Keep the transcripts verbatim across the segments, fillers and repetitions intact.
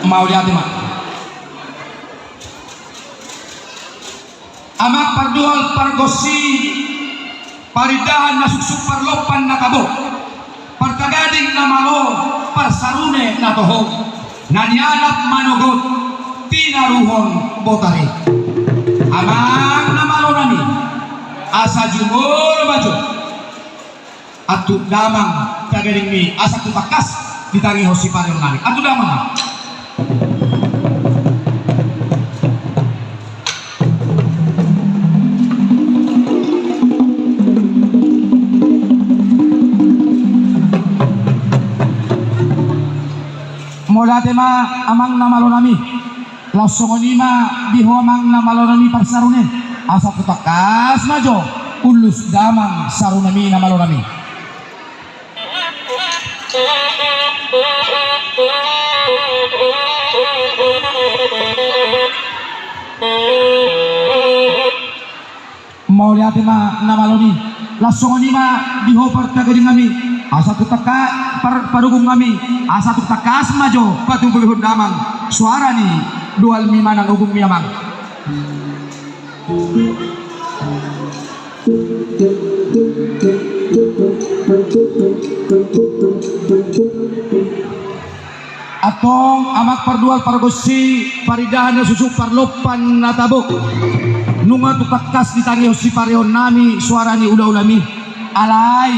Mauliate ma. Amang pardual pargonsi, parindahan na suksuk, parlompan na tabo, partagading na malo, parsarune na toho, na nialap manogot, tinaruhon botari. Amang na malo nami, asa jumolo ma jo antuk damang tagadingmi, asa tu tangkas ditangihon sipareon nami. Antuk damang ma. Mauliate ma amang na malo nami. Laos songon i ma di ho amang na malo nami parsarune, asa tu tangkas ma jo ullus damang sarunemi na malo nami. Mauliate ma na malo nami. Laos songon i ma di ho partagading nami, asa tu tangka-, par-, parunggung nami, asa tu tangkas ma jo patumbahon damang soara ni dualmi manang ugungmi amang. Antong amang pardual pargonsi, parindahan na suksuk, parlompan na tabo, nunga tu tangkas ditangihon sipareon nami soara ni ulaulami. Alai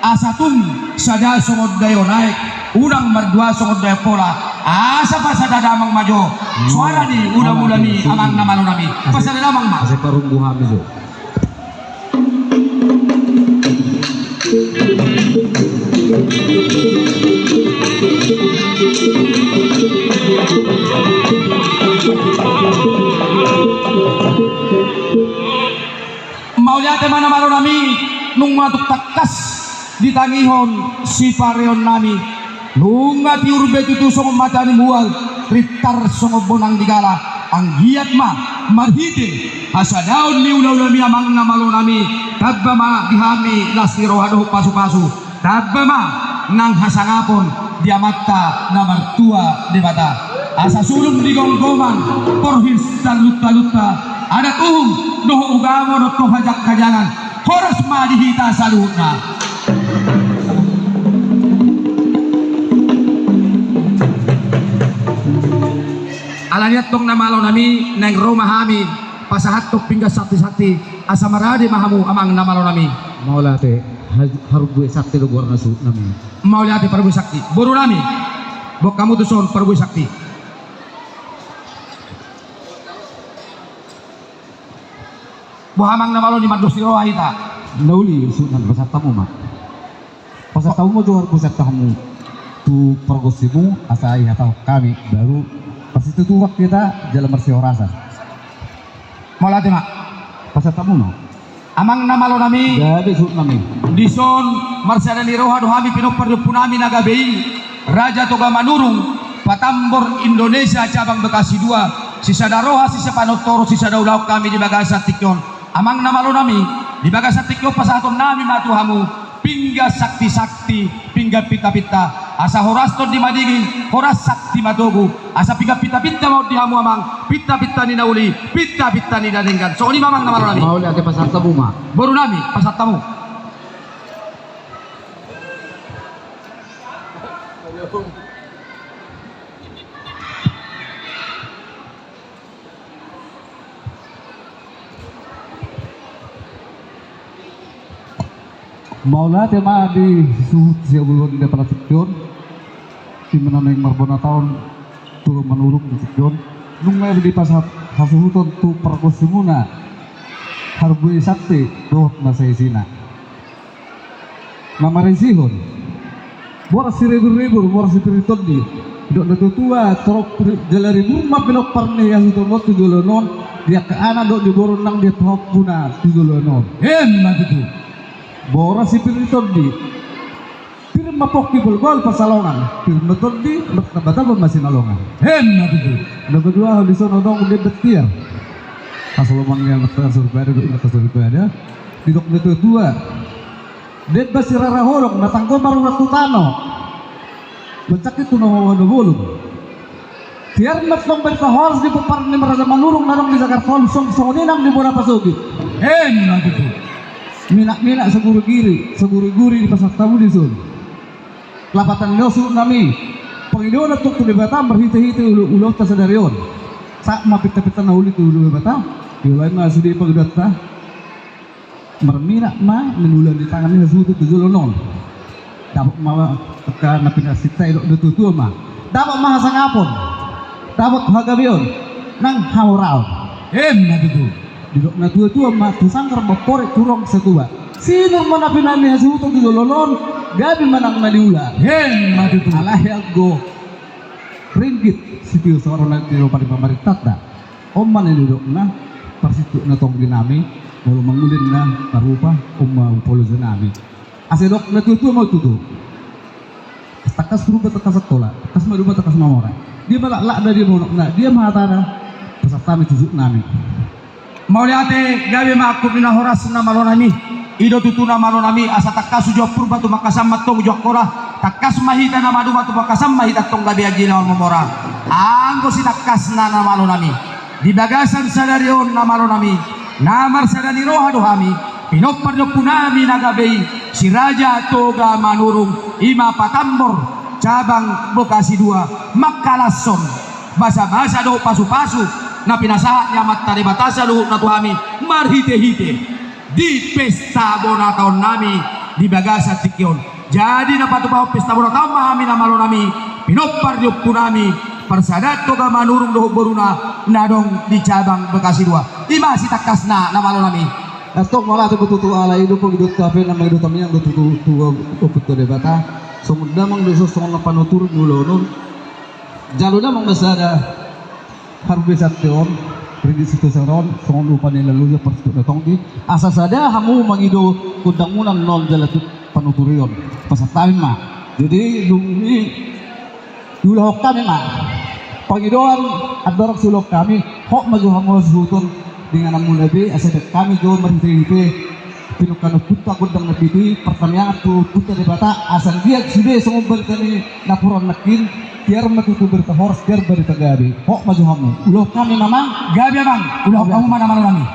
asa tung sada songon daion aek, unang mardua songon daion pola, asa pasada damang ma jo soara ni ulaulami amang na malo nami. Pasada damang ma. Asa parunggu hami jo. Mauliate ma na malo nami, nunga tu tangkas ditangihon sipareon nami. Nunga tiur be tutu songon mata ni mual, rintar songon bonang ni gala, anggiat ma marhite hasadaon ni ulaulami amang na malo nami, tamba ma di hami las ni roha dohot pasupasu, tamba ma nang hasangapon di Amanta na martua Debata. Asa sulung di gomgoman, porhis taluntalunta, adat uhum dohot ugamo dohot hajanghajangan, horas ma di hita saluhutna. Alani antong na malo nami, naeng ro ma hami pasahathon pinggan sakti-sakti, asa marade ma hamu amang na malo nami. Mauliate, ha-, harbue sakti do goarna suhut nami. Mauliate parbue sakti. Boru nami, boan hamu tuson parbue sakti. Boha amang na malo nami, mandos ni roha hita? Na uli suhut nami, pasahat hamu ma. Pasahat hamu ma jo harbue sakti hamu tu pargonsimu, asa ihatahon hami baru parsitutupan hita jala marsihorasan. Mauliate ma. Pasahat hamu ma. Amang na malo nami. Gabe suhut nami. Dison marsada ni roha do hami pinompar ni ompu nami na gabe i, Raja Toga Manurung, Patambor Indonesia cabang Bekasi dua, sisada roha, sisada panotoro, sisada ulaon hami di bagasan tingki on. Amang na malo nami, di bagasan tingki on pasahaton nami ma tu hamu pinggan sakti-sakti, pinggan pinta-pinta, asa horas tondi madingin, horas sakti matogu, asa pinggan pinta-pinta ma on di hamu amang, pinta-pinta ni na uli, pinta-pinta ni na denggan. Songon i ma amang na malo nami. Mauliate, pasahat hamu ma. Boru nami, pasahat hamu. Mauliate ma di suhut siabulan di apala tingki on, di na naeng marbona taon Toga Manurung di tingki on, nunga dipasahat hasuhuton tu pargonsimuna harbue sakti dohot na saisina. Na marisihon: Boras Siribur-ribur, Boras Sipir ni Tondi. Didok na tuatua, torop ri-, jala ribur ma pinompar ni hasuhuton on tu joloan on, di angka anak dohot di boru nang di antuhompu na tu joloan on. Emma tutu. Boras Sipir ni Tondi. Pir ma pongki bolbol pansalongan, pir ma tondi, martamba-tamba ma sinalongan. Emma tutu. Na paduahon, dison adong Demban Tiar. Hasoloman ni amanta soripada dohot inanta soripada. Didok na tuatua: Demban sirara holong, na tanggo marurat tu tano. Baen hamu tu na maboa na bolon. Tiar ma tong barita horas di pomparan ni Raja Manurung na adong di Jakarta on, songon i nang di Muara Pasogit. Emma tutu. Minak-minak saguriguri, saguriguri dipasahat hamu dison. Lapatan ni on suhut nami. Pangidoan antong tu Debata marhite-hite ulaonta sadari on. Sahat ma pinta-pinta na uli tu Debata. Dibaen ma sude pangidoanta. Marminak ma, mangula ni tangan ni hasuhuton tu joloan on. Dapot ma angka na pinarsinta, didok na tua-tua ma. Dapot ma hasangapon. Dapot hagabeon. Nang hamoraon. Emma tutu. Didok na tua-tua ma, tu sanggar ma porek, tu rong satuba. Sinur ma na pinarsinta ni hasuhuton tu joloan on, gabe ma nang na niula. Emma tutu. Alai anggo ringgit sitio saor na tio pari pamarintanta. On ma na nidokna, parsituhuk na tonggi nami, molo mangula na rupa, on ma umpoloja nami. Asa didok na tua-tua ma tutu. Tangkas purba tangkas sangkola, tangkas maduma tangkas mamora. Dia ma laklakna, dia ma unokna, dia ma hatana, pasahat hami tu suhut nami. Mauliate, gabe ma angkup ni na horas na malo nami. I do tutu na malo nami, asa tangkas uju purba tumangkasan ma antong uju sangkola, tangkas ma hita na maduma tumangkasan ma hita antong gabe anggi na mamora. Anggo sitangkasna na malo nami, di bagasan sadari on na malo nami, na marsada ni roha do hami, pinompar ni ompu nami na gabe i, si Raja Toga Manurung, i ma Patambor, cabang Bekasi dua, mangkalashon basa-basa dohot pasu-pasu na pinasahat ni Amanta Debata saluhutna tu hami marhite-hite di pesta bona taon nami di bagasan tingki on. Jadi na patupahon pesta bona taon ma hami na malo nami, pinompar ni ompu nami, parsadaan Toga Manurung dohot boruna na adong di cabang Bekasi dua. I ma sitangkasna na malo nami. Antong mauliate ma tutu, alai i do pangidoanta pe na mangido hami, anggo tutu tu Ompunta Debata, songon damang do dison, songon na panuturan ni ulaon on. Jalo damang ma sada harbesan on, ringgit sitio saor on, songon upa ni Laloja parsituhuk na tonggi. Asa sada hamu mangido gondangmuna annon jala tu panuturion. Pasahat hami ma. Jadi dung i diulahon hami ma pangidoan andorang siulahon hami, hot ma jo hamu hasuhuton di ingananmuna be, asa baen hami jo marhite-hite pinungka ni ompunta gondang na pitu i, partamiangan tu Ompunta Debata, asa anggiat sude songon barita ni napuran nangkin, tiar ma tutu barita horas, tiar barita gabe. Hot ma jo hamu. Ulahon hami ma amang. Gabe amang, ulahon hamu ma na malo nami.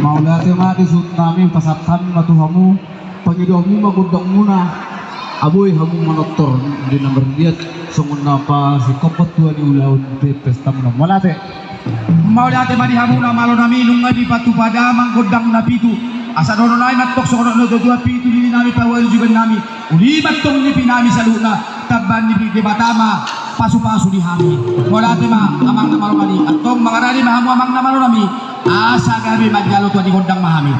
Mauliate ma di suhut nami, pasahat hami ma tu hamu. Pangidoanmu ma gondangmuna, abo i hamu manortor di na marliat songon na pasingkophon tua ni ulaon pe-, pestamuna. Mauliate. Mauliate ma di hamu na malo nami, nunga dipatupa damang gondang na pitu. Asa dohonon nami ma antong songon na tuatua, pitu lili nami, paua jugan nami, uli ma antong nipi nami saluhutna, tambaan ni Debata ma pasupasu di hami. Mauliate ma amang na malo nami, antong mangaradi ma hamu amang na malo nami, asa gabe manjalo tua ni gondang ma hami.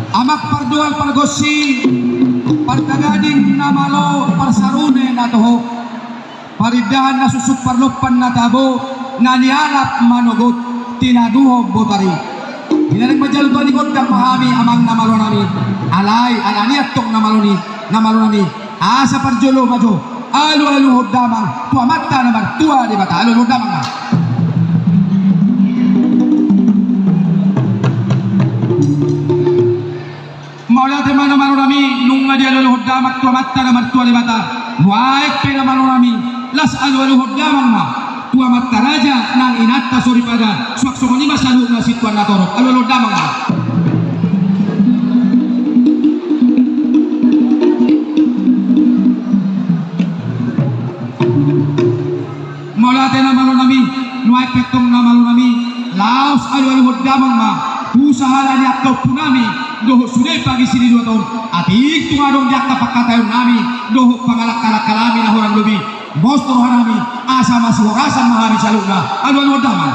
Amang pardoal pargonsi, partagading na malo, parsarune na toho, parindahan na suksuk, parlompan na tabo, na nialap manogot, tinaduhon botari. Di na naeng manjalo tua ni gondang ma hami amang na malo nami. Alai alani i antong na malo ni, na malo nami, asa parjolo ma jo alualuhon damang tu Amanta na martua Debata. Alualuhon damang ma. Mauliate ma na malo nami, nunga dialualuhon damang tu Amanta na martua Debata. Nuaeng pe na malo nami, las alualuhon damang ma tu amanta raja nang inanta soripada, suang songon i ma saluhutna situan na torop. Alualuhon damang ma. Mauliate na malo nami, nuaeng pe antong na malo nami, laos alualuhon damang ma tu sahala ni angka ompu nami dohot sude pangisi ni dua taon, atik tung adong di angka pangkataion nami dohot pangalangkalangka nami na hurang lobi. Mauliate ma di hami, asa masihorasan ma hami saluhutna. Alualuhon damang.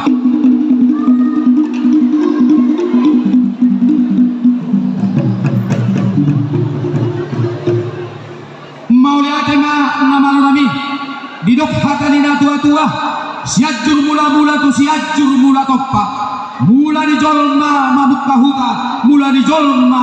Mauliate ma na malo nami. Didok hata ni na tuatua, Sianjur Mulamula tu Sianjur Mulatompa. Mula ni jolma mamungka huta, mula ni jolma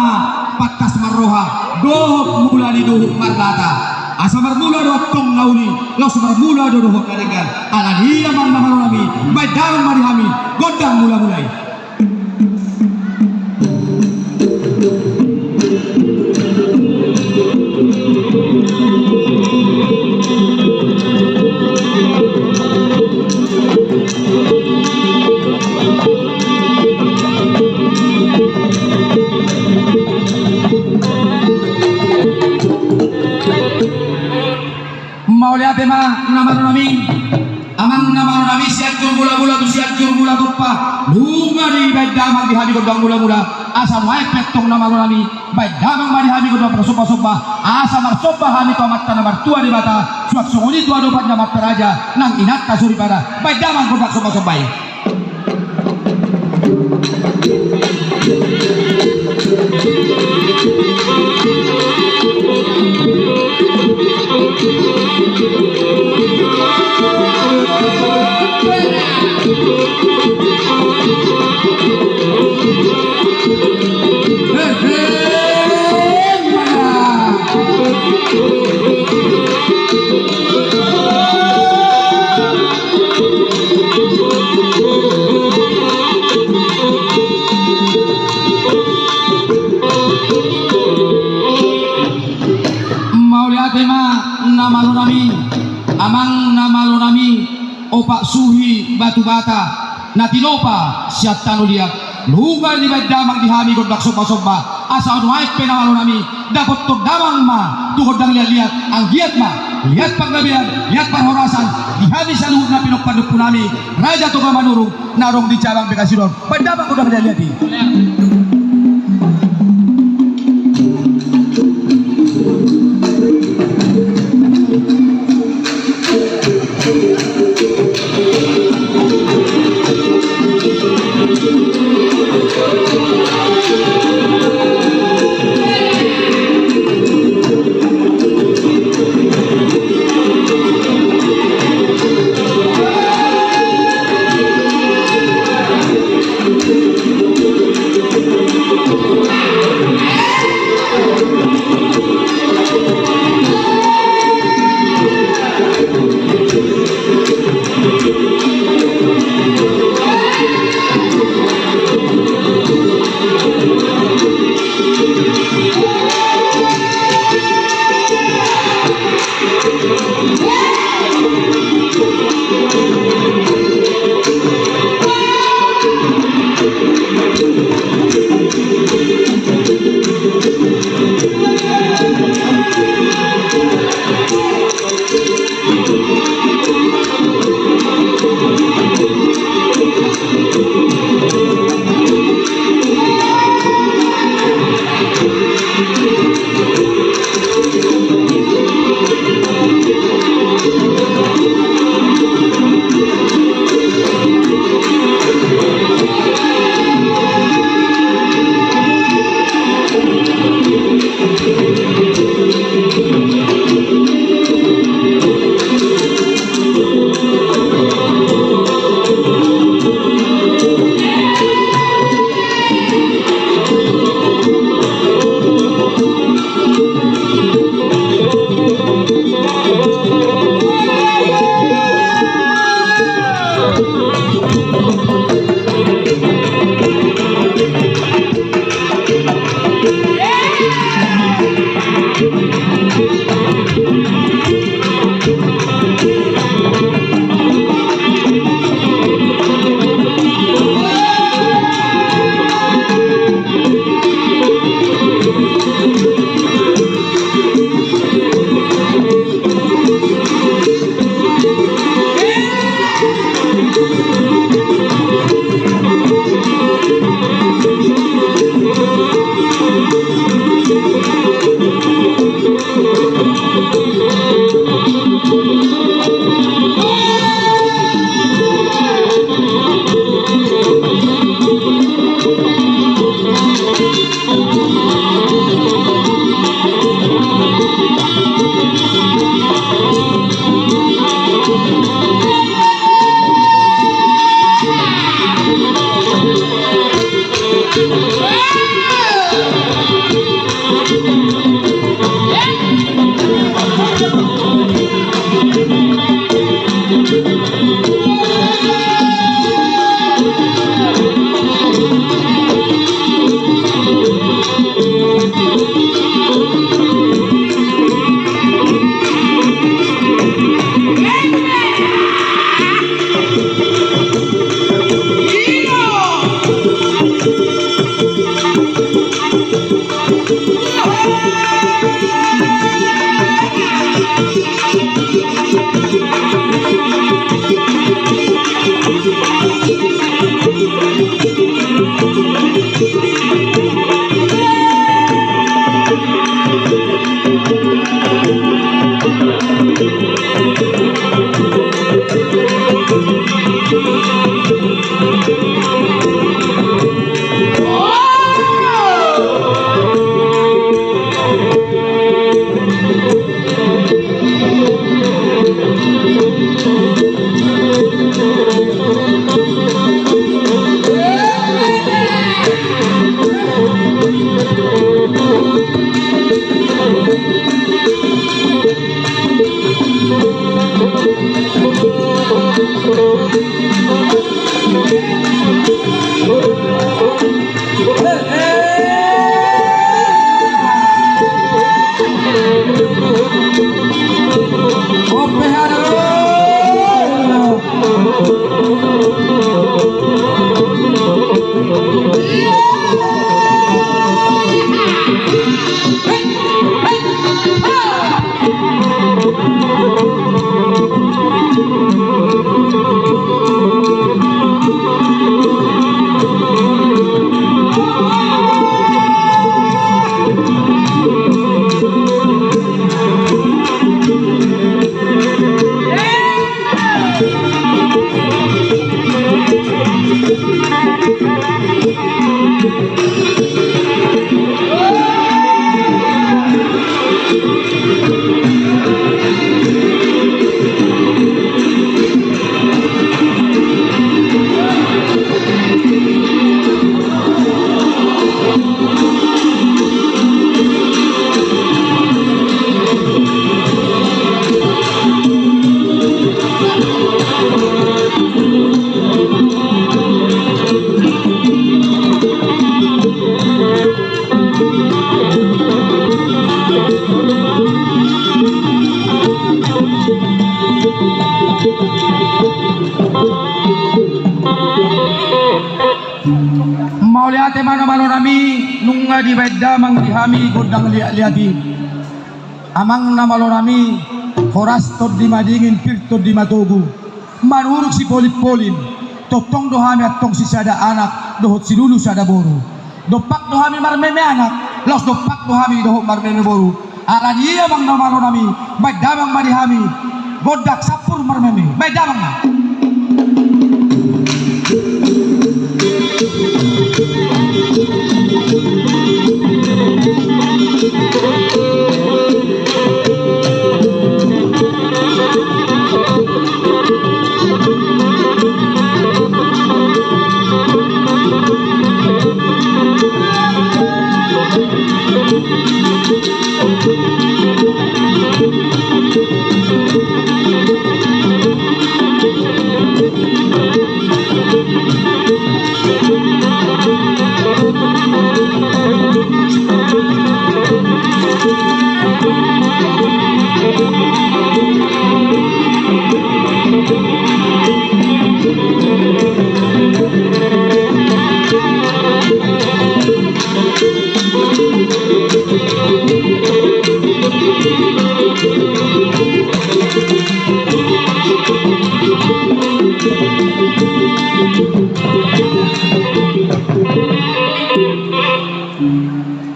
pantas marroha, dohot mula ni duhut marlata. Asa marmula do antong na uli, laos marmula do dohot na denggan. Alani i amang na malo nami, baen damang ma di hami gondang mulamula i. Mauliate ma na malo nami. Amang na malo nami, Sianjur Mulamula tu Sianjur Mulatompa. Nunga dibaen damang di hami gondang mulamula. Asa nuaeng pe antong na malo nami, baen damang ma di hami gondang parsomba-somba. Asa marsomba hami tu Amanta na martua Debata, suang songon i tu adopan ni amanta raja nang inanta soripada. Baen damang gondang somba-somba i. Mauliate ma na malo nami, amang na malo nami, Opak Suhi Batu Bata, na tinopa sian tano liat. Nunga dibaen damang di hami gondang somba-somba, asa nuaeng pe na malo nami, dapothon damang ma Tu gondang liat-liat, anggiat ma liat panggabean, liat parhorasan di hami saluhutna pinompar ni ompunami Raja Toga Manurung na adong di Jabang Bekasi on. Pandapot gondang liat-liat i. Mauliate ma na malo nami, nunga dibaen damang di hami gondang liat-liat i. Amang na malo nami, horas tondi madingin, pir tondi matogu. Manuruk sipolin-polin, tongtong do hami antong sisada anak dohot silulu sada boru. Dompak do hami marmeme anak, laos dompak do hami dohot marmeme boru. Alani i amang na malo nami, baen damang ma di hami gondang sampur marmeme, baen damang ma.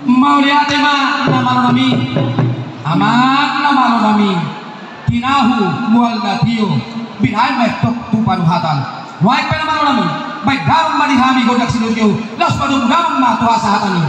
Mauliate ma na malo nami, amang na malo nami. Tinahu mual na tio, binaen ma antong tu panuhatan. Nuaeng pe na malo nami, baen damang ma di hami gondang silulu tio, laos padomu damang ma tu hasahatan i.